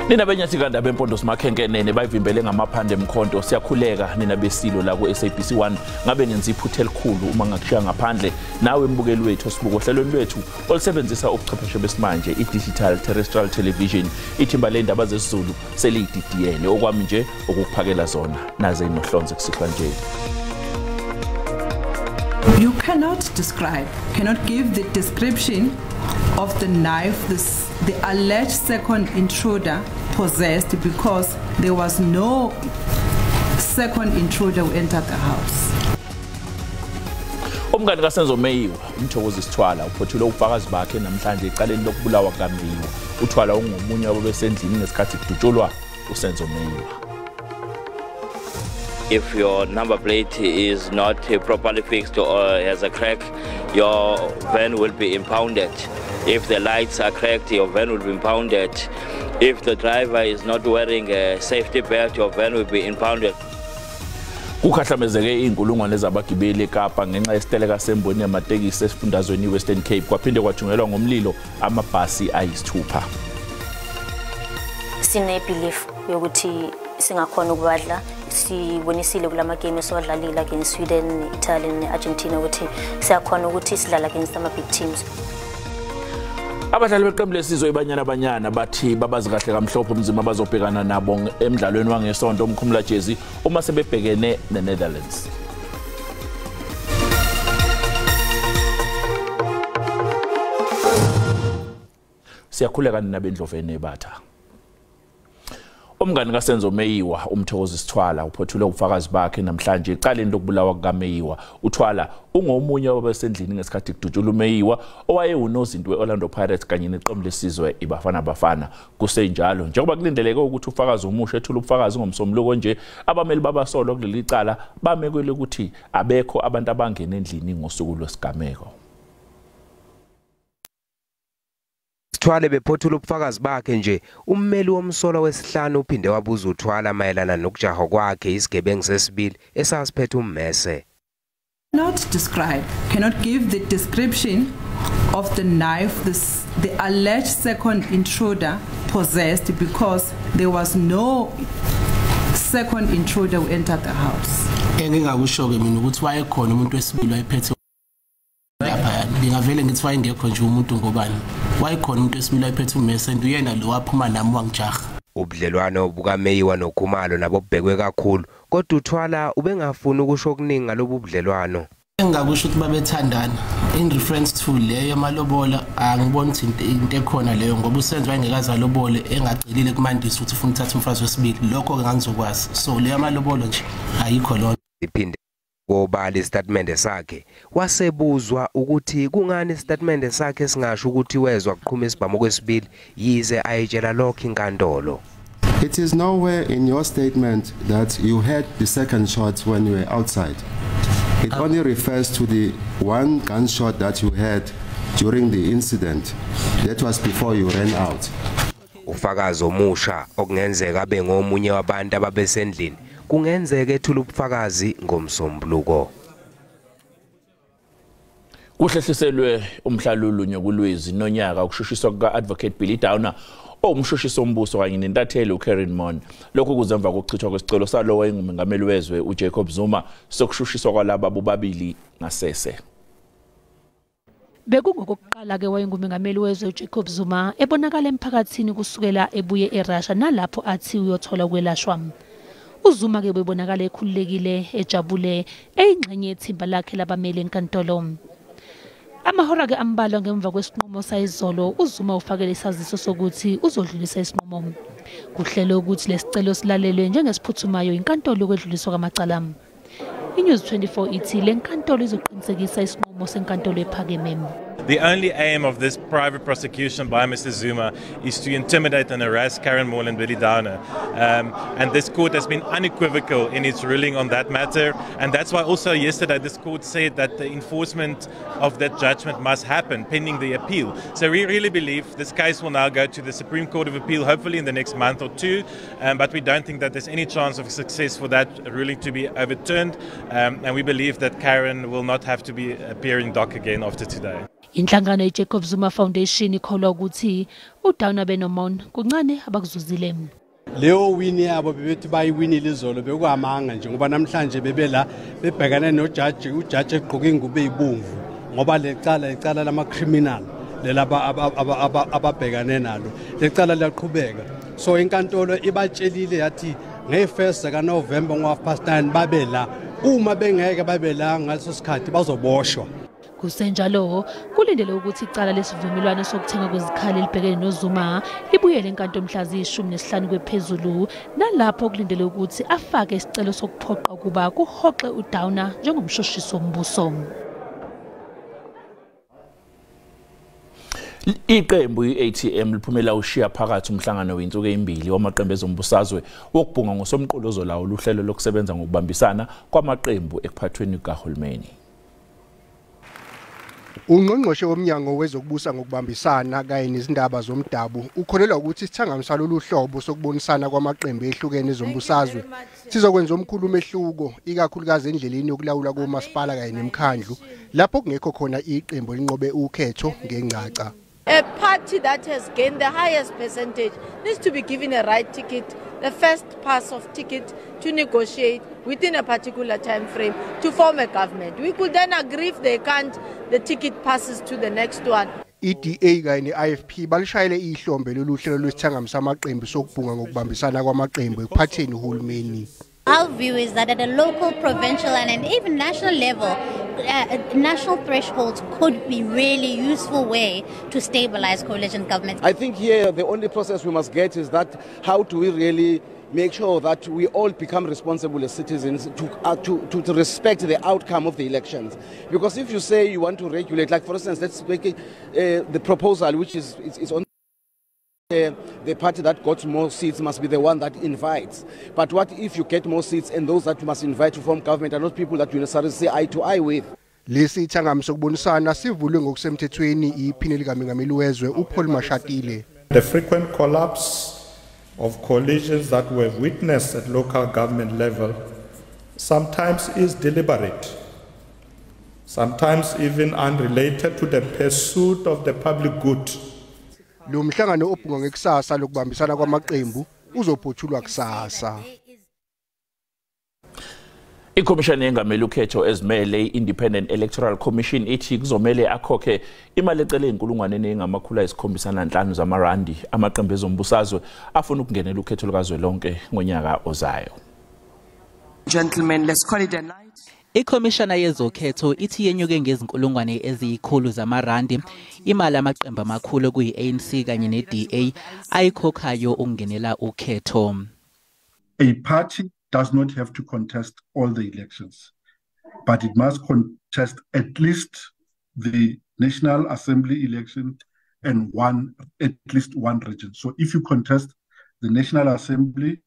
Nina benyathi kandaba empondo simakhenkenene bayivimbele ngamaphande emkhonto siyakhuleka nina besilo la ku SABC 1 ngabe nenza iphutha elikhulu uma ngakushiya ngaphandle nawe mbukeli wethu osibuko ohlelweni lwethu olusebenzisa ubuchwepheshe besimanje i-digital terrestrial television ithimba lendaba zesiZulu seliyididiyele okwami nje ukukuphakela zona naze inohlonze kusihlwa nje. You cannot describe, cannot give the description of the knife the alleged second intruder possessed because there was no second intruder who entered the house. Umngani kaSenzo Meyiwa uMthokozisi Thwala uphothule ubufakazi bakhe namhlanje ecaleni lokubulawa kukaMeyiwa. uThwala ungomunye wababesendlini ngesikhathi kudutshulwa uSenzo Meyiwa. If your number plate is not properly fixed or has a crack, your van will be impounded. If the lights are cracked, your van will be impounded. If the driver is not wearing a safety belt, your van will be impounded. Kukhahlamezeke inkulungwane zabagibeli eKapa ngenxa yesiteleka semboni yamatekisi esifundazweni iWestern Cape kwaphinde kwathungelwa ngomlilo amabhasi ayisithupha. Sine belief yokuthi singakhona ukubadla sibonisile kulama game esiwadlalile against Sweden, Italy ne-Argentina ukuthi siyakhona ukuthi sidlala against ama big teams. Abadlali beqembu lesizwe iBanyana Banyana bathi babazi kahle kamhlophe umzimba abazobhekana nabo emdlalweni wangesonto omkhumula jezi uma sebebhekene neNetherlands. Siyakhuleka nina bendloveni ebatha. Umngani kaSenzo Meyiwa uMthokozisi Thwala uphothule ubufakazi bakhe namhlanje ecaleni lokubulawa kukaMeyiwa. uThwala ungomunye wabasendlini ngesikhathi kudutshulwa uMeyiwa owayewunozinti we-Orlando Pirates kanye neqembu lesizwe iBafana Bafana. Kusenjalo njengoba kulindeleke ukuthi ufakazi omusha ethule ubufakazi ngomsombuluko nje, abameli babasolwa kuleli cala bamekwele ukuthi abekho abantu abangena endlini ngosuku lwesigameko. Thwala bephothula ubufakazi bakhe nje, ummeli womsolwa wesihlanu uphinde wabuza uThwala mayelana nokujaha kwakhe isigebengu sesibili esasiphethe ummese. Not describe, cannot give the description of the knife the alleged second intruder possessed because there was no second intruder who entered the house. Engingakusho ke mina ukuthi wayekhona umuntu wesibili wayephethe lapha ngingavele ngithi wayengekho nje umuntu ngobani wayekhona umuntu wesibili wayephethe ummese and uyena lo waphuma nami wangijaha. Ubudlelwano bukaMeyiwa noKhumalo nabo bubhekwe kakhulu, kodwa uThwala ubengafuni ukusho okuningi ngalobu budlelwano. Engingakusho ukuthi babethandana in reference to leyo amalobola angiboni ukuthi into ekhona leyo ngoba uSenzo wayengekaze alobole engacelile kuMandisa ukuthi ufuna ukuthatha umfazi wesibili, lokho ke ngangizokwazi. So leyo amalobolo nje ayikho lona. Iphinde kobala isitatimende sakhe wasebuzwa ukuthi kungani isitatimende sakhe singasho ukuthi wezwa kuqhuma isibhamu kwesibili yize ayitshela lokho inkantolo. It is nowhere in your statement that you heard the second shot when you were outside. It only refers to the one gunshot that you heard during the incident. That was before you ran out. Ufakazi omusha okungenzeka abe ngomunye wabantu ababesendlini kungenzeka ethule ubufakazi ngomsombuluko. Kuhlehliselwe umhlalulunye kuLwezi nonyaka ukushushiswa kuka-Advocate Billy Downer owumshushisi wombuso kanye nentatheli uKaren Mon. Lokhu kuzemva kokuchithwa kwesicelo salowo owayengumengameli wezwe uJacob Zuma sokushushiswa kwalaba bobabili ngasese. Bekungokokuqala ke wayengumengameli wezwe uJacob Zuma ebonakala emphakathini kusukela ebuye eRussia nalapho athi uyothola ukwelashwa. uZuma ke bebonakala ekhululekile ejabule eyingxenye yethimba lakhe labameli enkantolo. Amahora ke ambalwa ngemva kwesinqumo sayizolo uZuma ufakele isaziso sokuthi uzodlulisa isinqumo. Kuhlelwe ukuthi lesicelo silalelwe njengesiphuthumayo inkantolo yokwedluliswa kwamacala. iNews 24 ithi le nkantolo izoqinisekisa isinqumo senkantolo ephakeme. The only aim of this private prosecution by Mr. Zuma is to intimidate and harass Karen Moore and Billy Downer. And this court has been unequivocal in its ruling on that matter. And that's why also yesterday this court said that the enforcement of that judgment must happen pending the appeal. So we really believe this case will now go to the Supreme Court of Appeal, hopefully in the next month or two. But we don't think that there's any chance of success for that ruling to be overturned. And we believe that Karen will not have to be appearing dock again after today. Inhlangano yeJacob Zuma Foundation ikholwa ukuthi uDowner benoMaun kuncane abakuzuzile. Leyo win yabo bebethi bayiwinile izolo bekuhamanga nje, ngoba namhlanje bebela bebhekane nojaji, ujaji egqoke ingubo ezibomvu, ngoba lecala icala lama criminal lelaba ababhekane nalo, lecala liyaqhubeka. So inkantolo ibatshelile yathi nge-1 kaNovember ngo-9:30 babe la, uma bengeke babe la ngaleso sikhathi bazoboshwa. Kusenjalo kulindele ukuthi icala lesivumelwano sokuthenga kwezikhali elibhekene noZuma libuyele enkantolo mhla ziyi-15 kwephezulu, nalapho kulindele ukuthi afake isicelo sokuphoqa ukuba kuhoxe uDowner njengomshushisi wombuso. Iqembu i-ATM liphumela ushiya phakathi umhlangano wensuku ezimbili wamaqembu ezombusazwe wokubhunga ngosomqulu ozolawula uhlelo lokusebenza ngokubambisana kwamaqembu ekuphathweni kukahulumeni. Ungqongqoshe womnyango wezokubusa ngokubambisana kanye nezindaba zomdabu ukholelwa ukuthi isithangami salolu hlobo sokubonisana kwamaqembu ehlukene ezombusazwe sizokwenza omkhulu umehluko, ikakhulukazi endleleni yokulawula komasipala kanye nemikhandlu lapho kungekho khona iqembu elinqobe ukhetho ngengcaca. A party that has gained the highest percentage needs to be given a right ticket, the first pass of ticket to negotiate within a particular time frame to form a government. We could then agree if they can't, the ticket passes to the next one. I-DA kanye ne-IFP balishayele ihlombe lolu hlelo lwesithangami samaqembu sokubhunga ngokubambisana kwamaqembu ekuphatheni uhulumeni. Our view is that at a local, provincial and even national level, national thresholds could be really useful way to stabilize coalition governments. I think here the only process we must get is that how do we really make sure that we all become responsible as citizens to respect the outcome of the elections. Because if you say you want to regulate, like for instance, let's make it, the proposal which is on the party that got more seats must be the one that invites. But what if you get more seats and those that you must invite to form government are not people that you necessarily see eye to eye with? Lesi ithangami sokubonisana sivulwe ngokusemthethweni iphini likamengameli wezwe uPaul Mashatile. The frequent collapse of coalitions that we have witnessed at local government level sometimes is deliberate, sometimes even unrelated to the pursuit of the public good. Lo mhlangano obhunga ngekusasa lokubambisana kwamaqembu uzophothulwa kusasa. Ikhomishana yengamele ukhetho ezimele i-Independent Electoral Commission ithi kuzomele akhokhe imali ecele 775 zamarandi amaqembu ezombusazwe afuna ukungenela ukhetho lukazwelonke ngonyaka ozayo. Gentlemen, let's call it a night. Ikhomishana yezokhetho ithi yenyuke ngezinkulungwane eziyikhulu zamarandi imali amaqembu amakhulu kuyi-ANC kanye ne-DA ayikhokhayo ukungenela ukhetho. A party does not have to contest all the elections, but it must contest at least the National Assembly election and at least one region. So if you contest the National Assembly,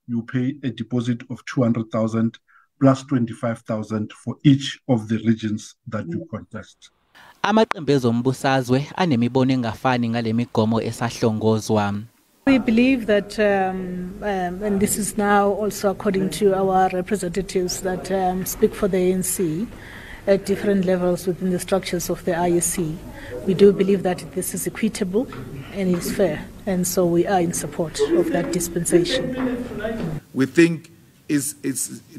you pay a deposit of 200,000 plus 25,000 for each of the regions that you contest. Amaqembu ezombusazwe anemibono engafani ngale migomo esahlongozwa. We believe that, and this is now also according to our representatives that speak for the ANC at different levels within the structures of the IEC, we do believe that this is equitable and is fair, and so we are in support of that dispensation. We think it's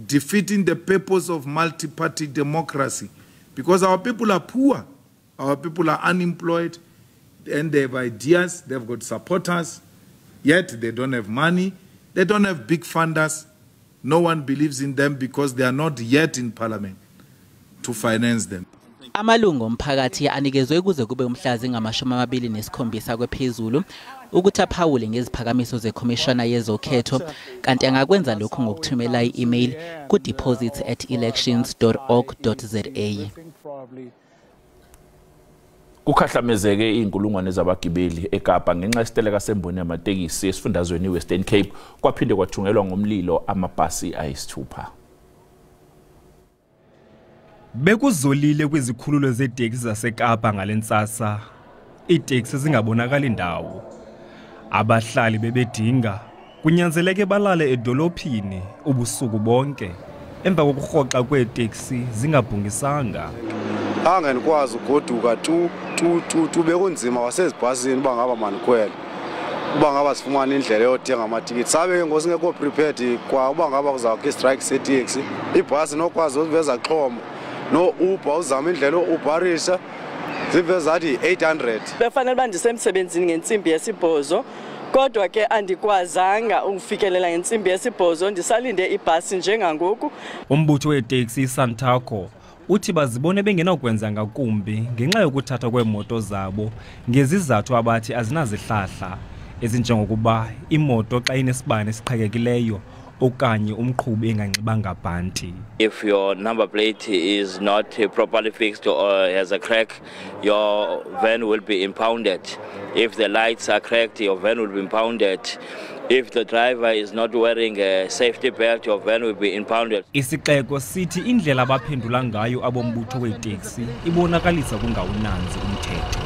defeating the purpose of multi-party democracy, because our people are poor, our people are unemployed, and they have ideas, they've got supporters, yet they don't have money, they don't have big funders, no one believes in them because they are not yet in parliament to finance them. Amalungu omphakathi anikezwe kuze kube umhla zingama-27 kwephezulu ukuthi aphawule ngeziphakamiso zekhomishana yezokhetho, kanti angakwenza lokhu ngokuthumela i-email ku-deposits@elections.org.za. Kukhahlamezeke inkulungwane zabagibeli eKapa ngenxa yesiteleka semboni yamatekisi esifundazweni iWestern Cape, kwaphinde kwathungelwa ngomlilo amabhasi ayisithupha. Bekuzolile kwizikhululo zeteksi zaseKapa ngalentsasa, iiteksi zingabonakali ndawo. Abahlali bebedinga kunyanzeleke balale edolophini ubusuku bonke emva kokurhoxa kweeteksi zingabhungisanga. Khange ndikwazi ugoduka tu tu tu tu, bekunzima kwasezibhasini uba ngaba mandikhwele, uba ngaba sifumane indlela yothenga amatikiti. Sabe ke ngoku singekho prepared kwa uba ngaba kuzawukho istrike seteksi, ibhasi nokwazi uveza xhoma no-Uber, uzama indlela yo-Uberisha zive zathi 800. Befanele uba ndisemsebenzini ngentsimbi yesibhozo, kodwa ke andikwazanga ukufikelela ngentsimbi yesibhozo, ndisalinde ibhasi njengangoku. Umbutho weeteksi iSantaco uthi bazibone bengenakwenza ngakumbi ngenxa yokuthathwa kweemoto zabo ngezizathu abathi azinazihlahla, ezinjengokuba imoto xa inesibane esiqhekekileyo okanye umqhubi enganxibanga bhanti. If your number plate is not properly fixed or has a crack, your van will be impounded. If the lights are cracked, your van will be impounded. If the driver is not wearing a safety belt, your van will be impounded. Isixeko sithi indlela abaphendula ngayo abombutho weeteksi ibonakalisa ukungawunanzi umthetho.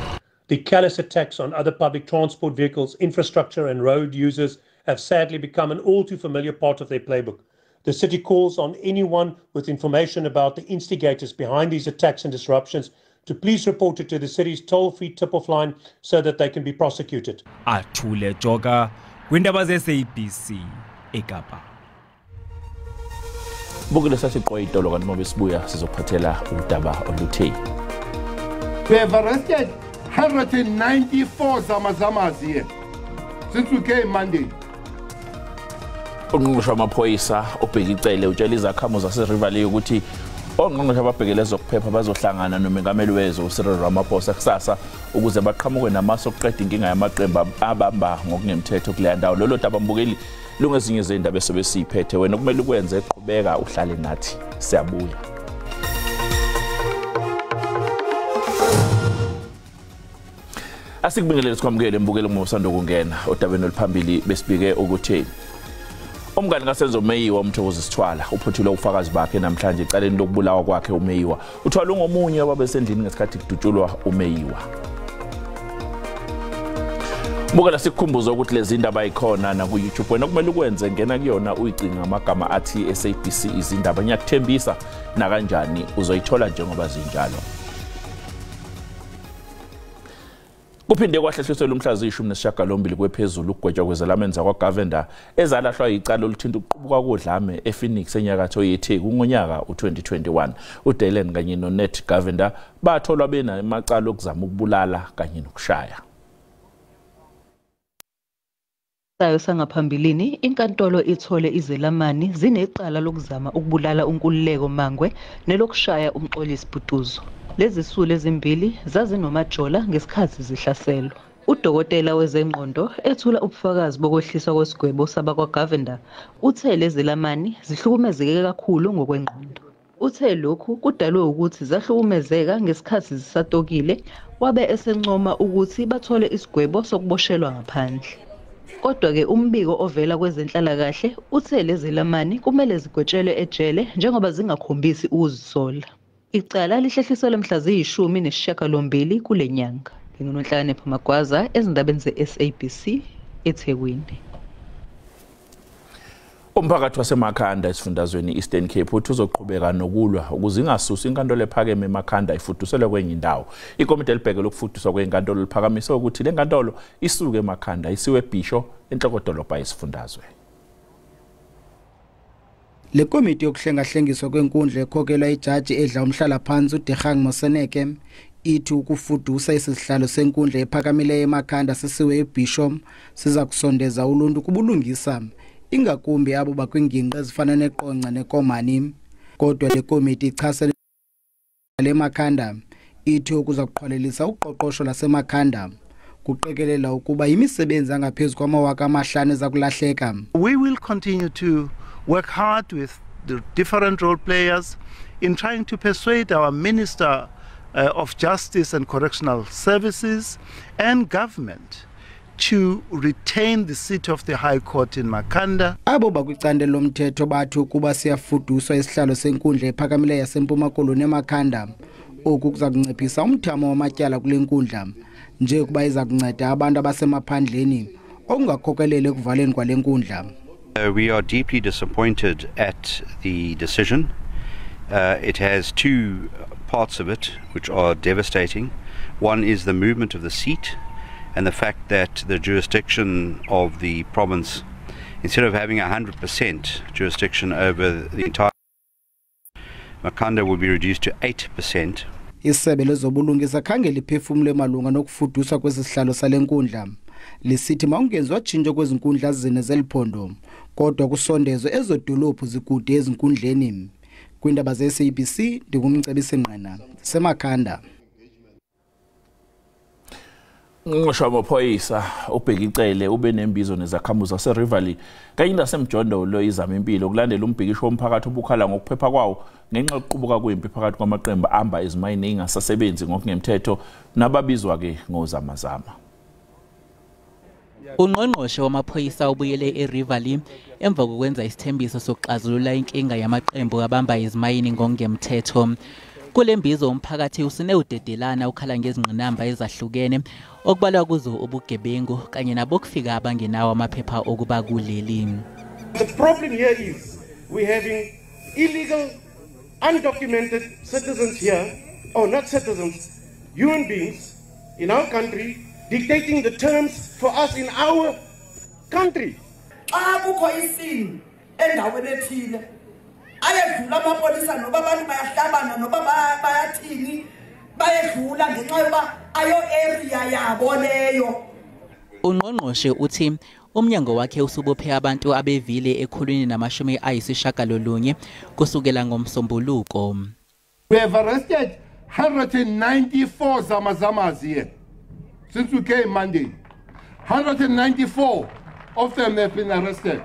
The callous attacks on other public transport vehicles, infrastructure and road users have sadly become an all too familiar part of their playbook. The city calls on anyone with information about the instigators behind these attacks and disruptions to please report it to the city's toll-free tip-off line so that they can be prosecuted. Athule Joka kwindaba ze-SABC eKapa. Bukile sasiqoya itolo kanti uma besibuya sizophathela udaba oluthe. We have arrested 194 zamazamas here since we came Monday. Ungqongqoshe wamaphoyisa uBheki Cele utshela izakhamuzi zaseRiverlea ukuthi ongqongqoshe ababhekele ezokuphepha bazohlangana nomengameli wezwe uCyril Ramaphosa kusasa ukuze baqhamuke namasu okuqeda inkinga yamaqembu abamba ngokungemthetho kuleya ndawo. Lolo daba mbukeli lungezinye izindaba esobe siyiphethe, wena okumele ukwenze qhubeka uhlale nathi, siyabuya. Asikubingelele sikwamukele mbukeli uma usanda ukungena odabeni oluphambili. Besibike ukuthi umngani kaSenzo Meyiwa uMthokozisi Thwala uphothule ubufakazi bakhe namhlanje ecaleni lokubulawa kwakhe uMeyiwa. uThwala ungomunye wababesendlini ngesikhathi kudutshulwa uMeyiwa. Bukela sikukhumbuza ukuthi lezi ndaba ikhona na ku YouTube, wena kumele ukwenze ngena kuyona uyicinga amagama athi SABC izindaba. Ngiyakuthembisa na kanjani uzoyithola njengoba zinjalo. Kuphinde kwahlehliselwa umhla ziyi-18 kwephezulu ukugwetshwa kwezelameni zakwaGovender ezalahlwa yicala oluthinta ukuqubuka kodlame ePhoenix enyakatho yeTheku ngonyaka u-2021. uDylan kanye noNet Govender batholwa benamacala okuzama ukubulala kanye nokushaya. Sayo sangaphambilini inkantolo ithole izelamani zinecala lokuzama ukubulala uNkululeko Mangwe nelokushaya uMxolisi Bhutuzo. Lezi zisulu ezimbili zazinomajola ngesikhathi zihlaselwa. Udokotela wezengqondo ethula ubufakazi bokwehliswa kwesigwebo sabakwaGovender uthe lezelamani zihlukumezeke kakhulu ngokwengqondo. Uthe lokhu kudalwe ukuthi zahlukumezeka ngesikhathi zisatokile, wabe esencoma ukuthi bathole isigwebo sokuboshelwa ngaphandle. Kodwa-ke umbiko ovela kwezenhlalakahle uthe lezelamani kumele zigwetshelwe ejele njengoba zingakhombisi ukuzisola. Icala lihlehliselwe mhla ziyi-18 kule nyanga. NginguNonhlanhanipho Magwaza ezindabeni ze-SABC eThekwini. Umphakathi waseMakhanda esifundazweni Eastern Cape uthi uzoqhubeka nokulwa ukuze ingasusi inkantolo ephakeme eMakhanda ifuduselwe kwenye indawo. Ikomiti elibhekele ukufuduswa kwenkantolo liphakamise ukuthi le nkantolo isuke eMakhanda isiwe eBhisho enhlokodolobha yesifundazwe. Le komiti yokuhlengahlengiswa kwenkundla ekhokelwa ijaji edla umhlalaphansi uDegang Moseneke ithi ukufudusa isihlalo senkundla ephakamileyo eMakhanda sisiwe eBhisho siza kusondeza uluntu kubulungisa, ingakumbi abo bakwingingqi ezifana neQonce neKomani. Kodwa le komiti ichasene le Makhanda ithi okuza kuqhwalelisa uqoqosho laseMakhanda kuqikelela ukuba imisebenzi angaphezu kwama5,000 eza kulahleka. We will continue to work hard with the different role players in trying to persuade our Minister of Justice and Correctional Services and government to retain the seat of the High Court in Makhanda. Abo bakwicandelo lomthetho bathi ukuba siyafuduswa isihlalo senkundla ephakamileyo yaseMpuma Koloni eMakhanda, oku kuza kunciphisa umthamo wamatyala kule nkundla, njengokuba iza kunceda abantu abasemaphandleni okungakhokelela ekuvaleni kwale nkundla. We are deeply disappointed at the decision. It has two parts of it which are devastating. One is the movement of the seat and the fact that the jurisdiction of the province, instead of having 100% jurisdiction over the entire Makhanda, will be reduced to 8%. Isebe lezobulungisa khange liphefumule malunga nokufuduswa kwesihlalo salenkundla. Lisithi mawungenziwa tshintsho kwezinkundla zine zeliphondo, kodwa kusondezwe ezodolophu zikude ezinkundleni. Kwindaba ze-SABC ndingumcebisi Ngqina seMakhanda. Ungqongqoshe wamaphoyisa uBheki Cele ube nembizo nezakhamuzi zaseRiverlea kanye naseMjondolo izama impilo kulandela umbhikisho womphakathi obukhala ngokuphepha kwawo ngenxa yokuqubuka kwempi phakathi kwamaqembu amba ezimayini engasasebenzi ngokungemthetho nababizwa ke ngozamazama. Ungqongqoshe wamaphoyisa ubuyele eRiverlea emva kokwenza isithembiso sokuxazulula inkinga yamaqembu abamba izimayini ngokungemthetho. Kule mbizo umphakathi usine udedelana ukhala ngezingqinamba ezahlukene okubalwa kuzo ubugebengu kanye nabokufika abangenawo amaphepha okuba kuleli. The problem here is we're having illegal, undocumented citizens here, or not citizens, human beings in our country dictating the terms for us in our country. Xa kukho isini endaweni ethile ayedlula amapolisa noba abantu bayahlabana noba bayathini bayedlula ngenxa yoba ayo area yabo leyo. Ungqongqoshe uthi umnyango wakhe usubophe abantu abevile 199 kusukela ngomsombuluko. We have arrested 194 zamazamas here since we came Monday. 194 of them have been arrested.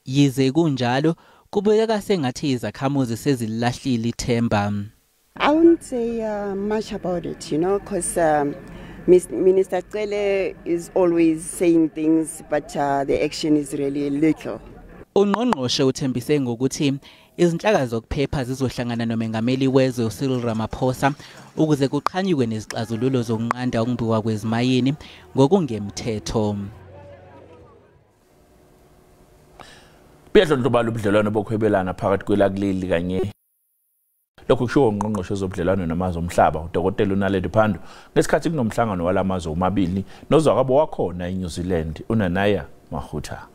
Yize kunjalo kubukeka sengathi izakhamuzi sezilahlile ithemba. I wouldn't say much about it, you know, because Minister Cele is always saying things, but the action is really little. Ungqongqoshe uthembise ngokuthi izinhlaka zokuphepha zizohlangana nomengameli wezwe uCyril Ramaphosa ukuze kuqhanyukwe nezixazululo zokunqanda ukumbiwa kwezimayini ngokungemthetho. Buyadlondlobala ubudlelwano bokuhwebelana phakathi kwelakuleli kanye lokhu kushiwo ungqongqoshe wezobudlelwano namazwe omhlaba uDokotela uNaledi Pandor ngesikhathi kunomhlangano walamazwe omabili nozwakabo wakhona eNew Zealand uNanaya Mahuta.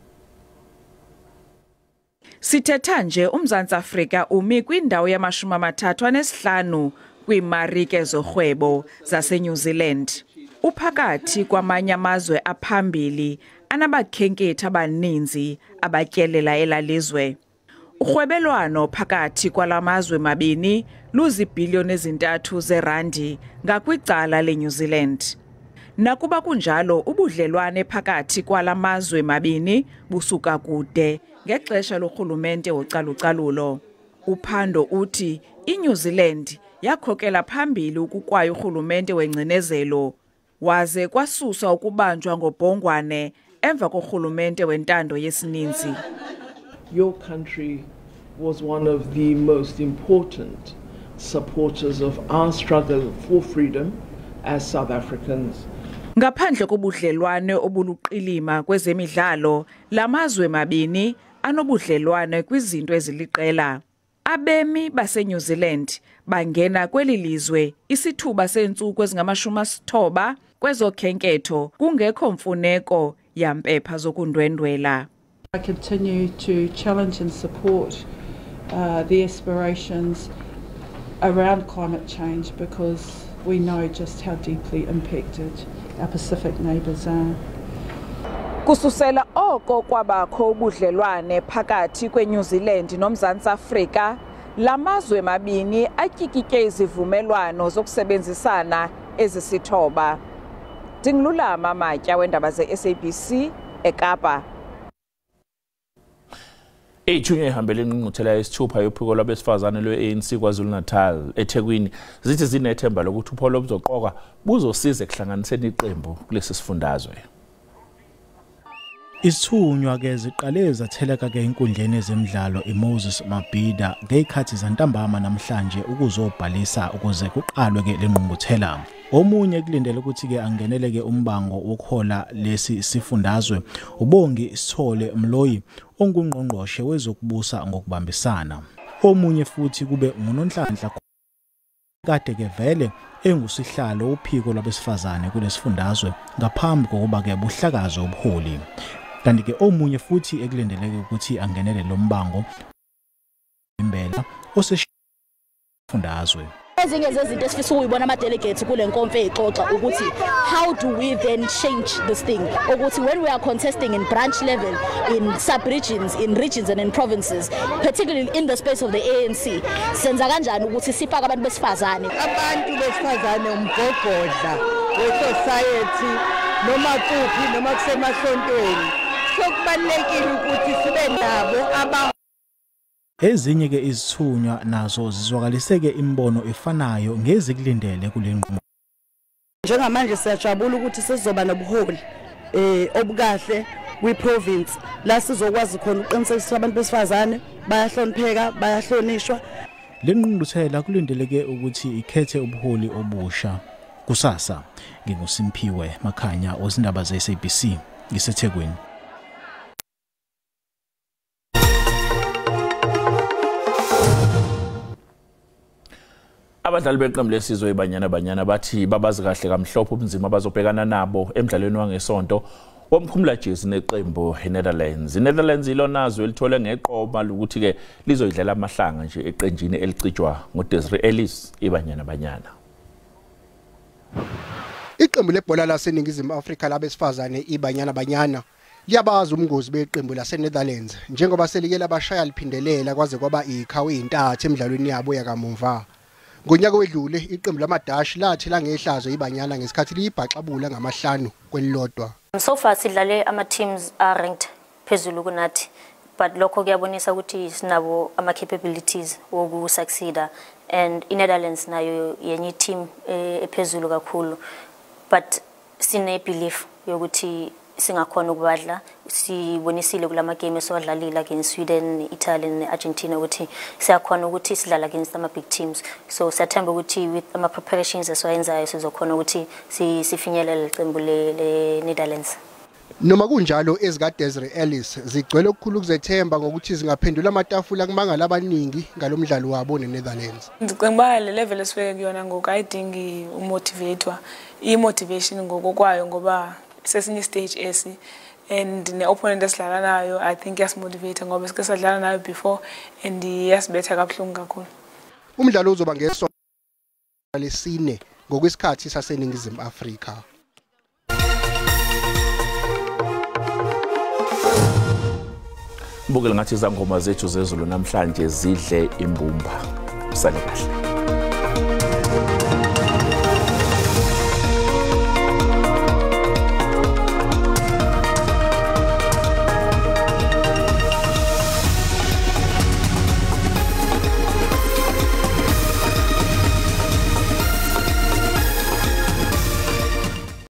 Sithetha nje uMzantsi Afrika umi kwindawo yama-35 kwiimarike zorhwebo zaseNew Zealand. Uphakathi kwamanye amazwe aphambili anabakhenkethi abaninzi abatyelela elalizwe. Urhwebelwano phakathi kwalamazwe mabini luzibhiliyoni 3 zerandi ngakwicala leNew Zealand. Nakuba kunjalo, ubudlelwane phakathi kwalamazwe mabini busuka kude ngexesha lorhulumente wocalucalulo. Uphando uthi iNew Zealand yakhokela phambili ukukwaya urhulumente wengcinezelo, waze kwasuswa ukubanjwa ngobhongwane emva korhulumente wentando yesininzi. Your country was one of the most important supporters of our struggle for freedom as South Africans. Ngaphandle kobudlelwane obuluqilima kwezemidlalo, lamazwe mabini anobudlelwane kwizinto eziliqela. Abemi baseNew Zealand bangena kweli lizwe isithuba seentsuku ezingama-90 kwezokhenketho kungekho mfuneko yampepha zokundwendwela. I continue to challenge and support the aspirations around climate change because we know just how deeply impacted our Pacific neighbours are. Kususela oko kwabakho ubudlelwane phakathi kweNew Zealand noMzantsi Afrika, lamazwe mabini atyikitye izivumelwano zokusebenzisana ezisithoba. Ndingululama Matya wendaba ze-SABC eKapa. Ithunywa ehambele ingqungquthela yesithupha yophiko lwabesifazane lwe-ANC KwaZulu-Natal eThekwini zithi zinethemba lokuthi upholo obuzoqoka buzosiza ekuhlanganiseni iqembu kulesi sifundazwe. Isithunywa ke ziqale zatheleka ke enkundleni ezemidlalo iMoses Mabhida ngezikhathi zantambama namhlanje ukuzobhalisa ukuze kuqalwe ke lengqungquthela. Omunye kulindele ukuthi ke angeneleke umbango wokuhola lesi sifundazwe uBongi Sithole Mloyi ongungqongqoshe wezokubusa ngokubambisana. Omunye futhi kube nguNonhlanhla kade ke vele engusihlalo uphiko lwabesifazane kulesifundazwe ngaphambi kokuba ke buhlakazwe ubuholi. Kanti ke omunye futhi ekulindeleke ukuthi angenele lo mbango imbela osesifundazwe. Ezinye zezinto esifisa ukuyibona ama-delegates kule nkomfa eyixoxa ukuthi how do we then change this thing, ukuthi when we are contesting in branch level, in sub-regions, in regions and in provinces, particularly in the space of the ANC, senza kanjani ukuthi sifake abantu besifazane. Abantu besifazane umgogodla we-society noma kuphi noma kusemasontweni, so kubalulekile ukuthi sibe nabo aba. Ezinye ke izithunywa nazo zizwakaliseke imbono efanayo ngezikulindele kule nqubo. Njengamanje siyajabula ukuthi sizoba nobuholi obukahle kwi-province la sizokwazi khona ukuqinisekisa abantu besifazane bayahlonipheka, bayahlonishwa. Le ngqungquthela kulindeleke ukuthi ikhethe ubuholi obusha kusasa. NginguSimphiwe Makhanya wezindaba ze-SABC ngiseThekwini. Abadlali beqembu lesizwe iBanyana Banyana bathi babazi kahle kamhlophe ubunzima abazobhekana nabo emdlalweni wangesonto womkhumula jezi neqembu iNetherlands. INetherlands ilona zwe elithole ngeqoma lokuthi ke lizoyidlela amahlanga nje eqenjini elicijwa nguDesiree Ellis iBanyana Banyana. Iqembu lebhola laseNingizimu Afrika labesifazane iBanyana Banyana liyabazi umngozi beqembu laseNetherlands njengoba selike labashaya liphindelela kwaze kwaba ikhawu intathu emidlalweni yabo yakamumva. Ngonyaka wedlule iqembu lamaDash lathi langehlazo iBanyana ngesikhathi liyibhaxabula ngamahlanu kwelilodwa. So far sidlale ama teams are ranked phezulu kunathi, but lokho kuyabonisa ukuthi sinabo ama capabilities woku succeed, and iNetherlands nayo yenye team ephezulu kakhulu, but sine belief yokuthi singakhona ukubadla. Sibonisile kulama game esiwadlalile against Sweden, Italy and Argentina ukuthi siyakhona ukuthi sidlala against ama big teams, so siyathemba ukuthi with ama preparations esiwayenzayo sizokhona ukuthi sifinyelele iqembu le Netherlands. Noma kunjalo ezika Desiree Ellis zigcwele okukhulu ukuzethemba ngokuthi zingaphendula amatafula kumangala abaningi ngalomdlalo wabo neNetherlands. Ndicinga uba le level esifike kuyona ngoku ayidingi umotivator, i-motivation ngokokwayo ngoba sesinye stage esi, and ne-opponent esidlala nayo I think iyasimotivate ngoba sike sadlala nayo before and iyasibetha kabuhlungu kakhulu. Umdlalo uzoba ngesonto lesine ngokwesikhathi saseNingizimu Afrika. Mbukele ngathi izangoma zethu zezulu namhlanje zidle imbumba. Usale kahle.